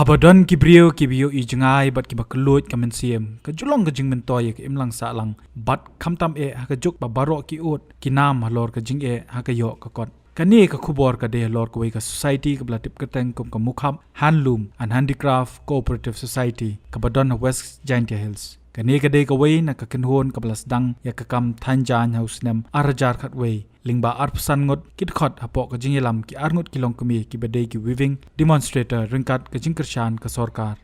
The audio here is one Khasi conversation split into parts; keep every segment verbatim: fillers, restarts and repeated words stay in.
Haba don ki briew kiba ïohi jngai bad kiba kylluid ka mynsiem, ka ju long ka jingmyntoi ïa ka imlang sahlang, bad khamtam eh ha ka juk ba baroh ki ud ki nam halor ka jingeh ha ka ïoh ka kot. Kane ka khubor ka dei halor kawei ka society kaba la tip kyrteng kum ka Mukhap Handloom and Handicraft Cooperative Society kaba don ha West Jaintia Hills. Kane ka dei kawei na ka kynhun kaba la sdang ïa ka kam thaiñ jaiñ ha u snem ar hajar khatwei, lyngba arphew san ngut ki dkhot hapoh ka jingïalam ki ar ngut ki longkmie kiba dei ki weaving demonstrator ryngkat ka jingkyrshan ka sorkar.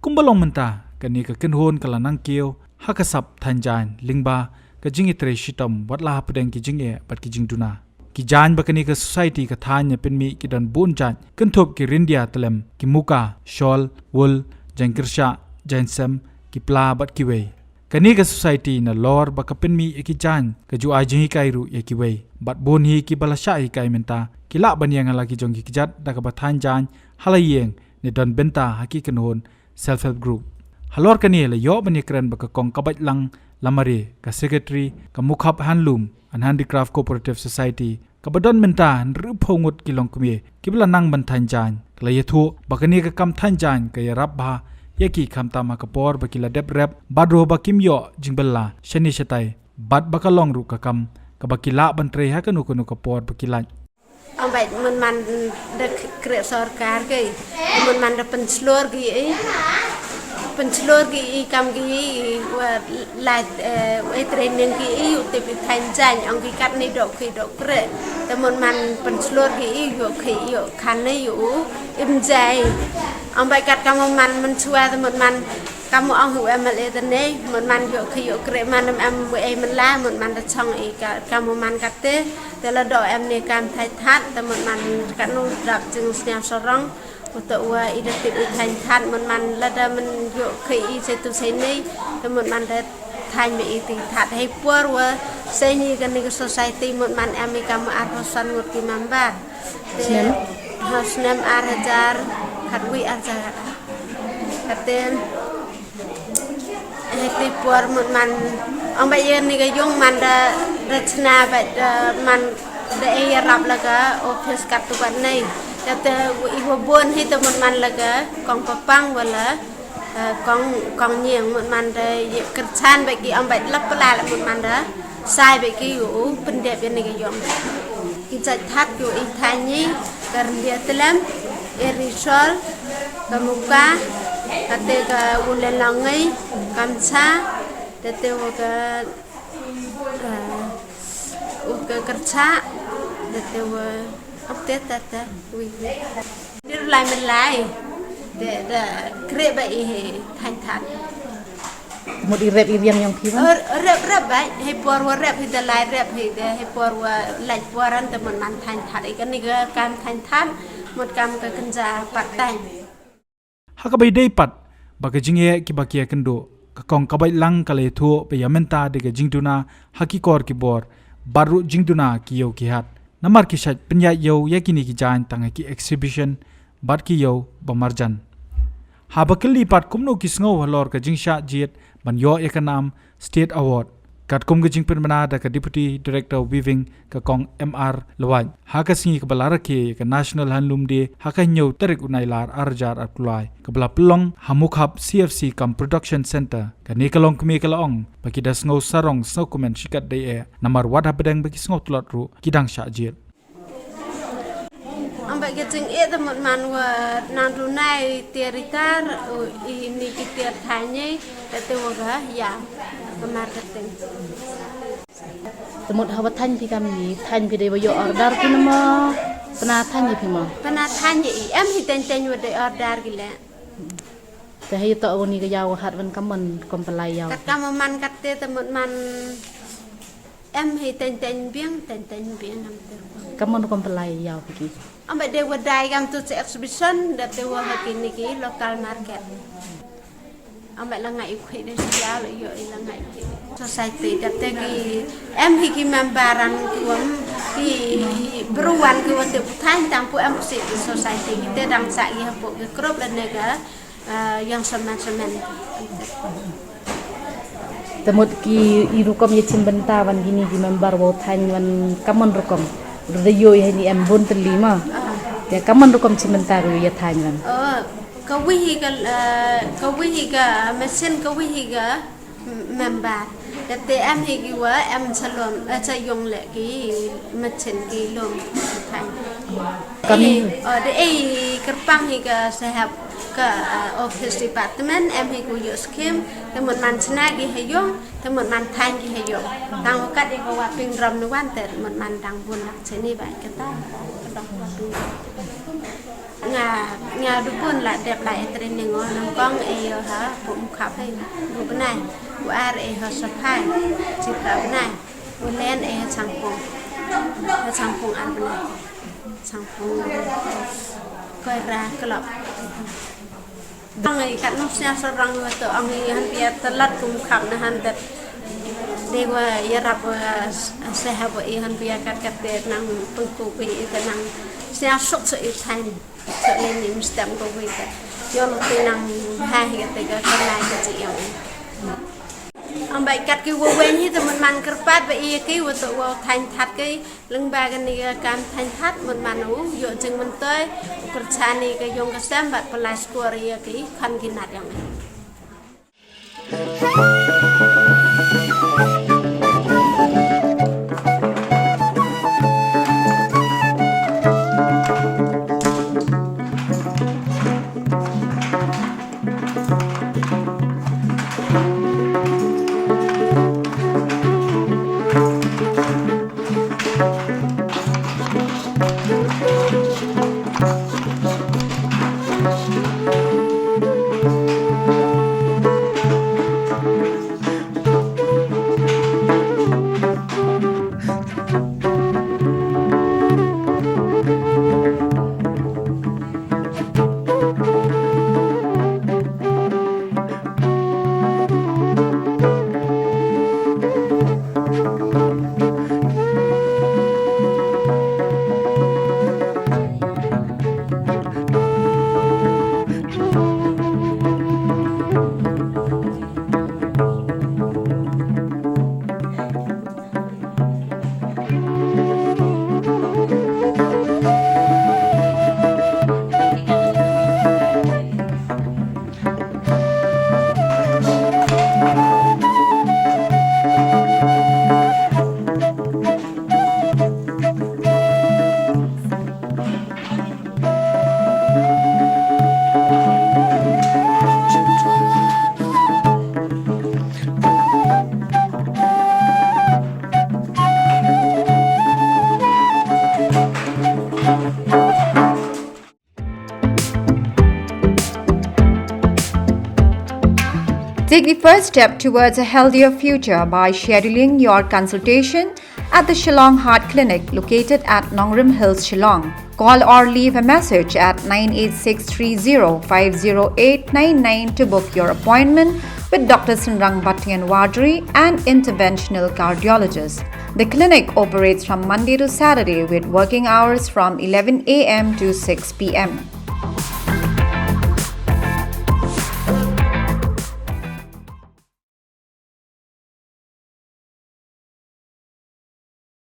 Kumba long mynta, kane ka kynhun ka la nang kiew ha ka sap thaiñ jaiñ lyngba ka jingïatrei shitom wat la hapdeng ki jingeh bad ki jingduna. Ki jaiñ ba kane ka society ka thaiñ ïa pynmih ki don bun jait, kynthup ki ryndia tlem, ki muka, shawl, wul, jaiñ kyrshah, jaiñ sem, ki pla bad kiwei. Kane ka society nalor ba ka pynmih ïa ki jaiñ, ka ju ai jinghikai ruh ïa kiwei. Bad bun hi kiba la shah hikai mynta ki lah ban ïeng ha la ki jong ki kjat da kaba thaiñ jaiñ ha la ïing ne don bynta ha ki kynhun self help group. Halor kane la ïoh ban ïakren bad ka Kong Kabaitlang Lamare, ka secretary ka Mukhap Handloom and Handicraft Cooperative Society, kaba don mynta hynriewphew ngut ki longkmie kiba la nang ban thaiñ jaiñ. Ka la ïathuh ba kane ka kam thaiñ jaiñ ka ïarap bha ïa ki khamtam ha ka por ba ki la dep rep bad ruh ba kim ïoh jingbylla shane shatai, bad ba ka long ruh ka kam kaba ki lah ban trei ha kano kano ka por ba ki lait. Ong bad mynman da khreh sorkar ki, mynman da pynshlur ki i, pynshlur ki i kam ki i, wa lait, eh, wa training ki i, u tip i thaiñ jaiñ, ong ki katne doh ki doh khreh. Te mynman pynshlur ki i, ïoh ki ïoh kane ïoh u im jai. Ong bad kat kam mynman mynshuwa te mynman kam ong u M L A te ne, mynman ïoh ki ïoh khreh man em em wa ei mynla, mynman da chong i ka kam mynman kat te. Te la doh em ne kam thaiñ that, te mynman katno dap jingsngew sarong. Uto wa i da tip i thaiñ that, mynman lada men ïoh ki i se tu se ne, te mynman da thaiñ me i ti that. Hei por wa se ni kane ka society mynman em i kam arphew san ngut ki member. Te snem? Ha snem ar hajar khatwei ar hajar khat. Kate Hei te por mynman ong bad ïa ni ka ïong man da, da chna bad da man da ei ïarap la ka office kat tu bad nei. Kate i wa bun hi te mynman la ka kong papang wala, eh, kong, kong ñieng mynman da ïa kyrchan bad ki ong bad lap pla la mynman da sai bad ki u pyndep ïa ni ka ïong. Ki jait that ki u i thani ka ryndia tlem, i risol, ka muka, kate ka ulen langai, kamsa, kate wa ka, eh, u ka kercha, kate wa update tata wi. Dir lai melai. De, de, kre ba i he thaiñ that. Mut i rep i riang ïong phi wan? Er, rep, rep ba, he por wa rep, he de lai rep, he de, he por wa lai poran te mut man thaiñ that. I kani ka kam thaiñ that, mut kam ka kynja pat thaiñ. Ha kaba ïadei pat ba ka jingeh kiba ki ïakynduh, ka kong Kabaitlang ka la ïathuh ba ïa mynta de ka jingduna ha ki kor ki bor, bad ruh jingduna ki ïew ki hat. Namar ki shait pynïaid ïew ïa kine ki jaiñ tang ha ki exhibition bad ki ïew ba marjan. Haba kylli pat kumno ki sngew halor ka jingshah jied ban ïoh ïa ka nam State Award, katkum ka jingpynbna da ka Deputy Director Weaving ka kong M R Lawait, ha ka sngi kaba la rakhe ïa ka National Handloom Day ha ka hynñiew tarik u Nailar ar hajar arphew lai, kaba la pynlong ha Mukhap C F C cum Production Center, kane ka longkmie ka la ong ba ki da sngew sarong sngewkmen shikatdei eh, namar wat hapdeng ba ki sngew tlot ruh ki dang shah jied. Ong ba ka jingeh te mut man wa nang duna i tiar i tar, u i ni ki tiar thaiñ i, te te wa ga ïa, ka marketing. Te mut hawa thaiñ phi kam ni, thaiñ phi dei wa ïoh order phi na mo, pynah thaiñ i phi mo? Pynah thaiñ i, em hi teng teng wa dei order ki leh. Te hei to wa ni ka ïaw hat wan ka mon rukom pynlai ïaw. Kat ka mo man kat te te mut man em hi teng teng biang, teng teng biang am te. Ka mon rukom pynlai ïaw ki. Am ba de wa dai kam tu se exhibition da te wa ha ki ni ki local market. Am ba la ngai u khi de sia lo ïoh i la ngai u khi. Society da te ki em hi ki member an ki wam ki bru wan ki wa te thaiñ tang pu em si society ki te dang sa i ha pu ki group la ne ka, eh, ïong semen semen. Te mut ki i rukom ïa chim bynta wan kini ki member wa u thaiñ wan ka mon rukom. Ru da ïoh i ha ni em bun tylli ma. Te ka mon rukom chim bynta ru ïa thaiñ wan. Oh, Ka wei hi ka, eh, ka wei hi ka machine, ka wei hi ka member. Kate em hi ki wa em cha lom, eh, cha yong le ki machine ki lom thai. Kami. Eh, oh, de ei kyrpang hi ka sahab ka, eh, office department em hi ku yo scheme, te mut man chna ki ha yong, te mut man thai ki ha yong. Tang kat i ka wa ping ram nu wan te mut man dang bun lak chini ba kata. Nga, nga du bun la dep la e training o nang kong e yo ha pu mkhap hai. Bu bnai, bu ar e ha saphai, chi pra bnai. Bu len e ha changpung. Ha changpung ar bnai. Changpung. Koi ra klop. Ang i kat nong sñiaw sarang wa to ang i han pia talat kum khap na han tet. De wa yarap wa sahab wa i han pia kat kat de nang pengku pi i te nang sñiaw suk so i thain. So le ni mstem ko wi kat. Yon te nang ha hi te ka ka nai ka chi yong. Ang bai kat ki wa wen hi te man man kyrpat ba i ki wa to wa thain that ki. Lyngba kane ka kam thaiñ that mut man u ïoh jingmyntoi u kyrchan ïa ka ïong ka sem bad pynlait skor ïa ki khon ki nat ïong. Take the first step towards a healthier future by scheduling your consultation at the Shillong Heart Clinic, located at Nongrim Hills, Shillong. Call or leave a message at nine eight six three zero five zero eight nine nine to book your appointment with Doctor Synrang Battian Wadri, an interventional cardiologist. The clinic operates from Monday to Saturday with working hours from eleven a m to six p m.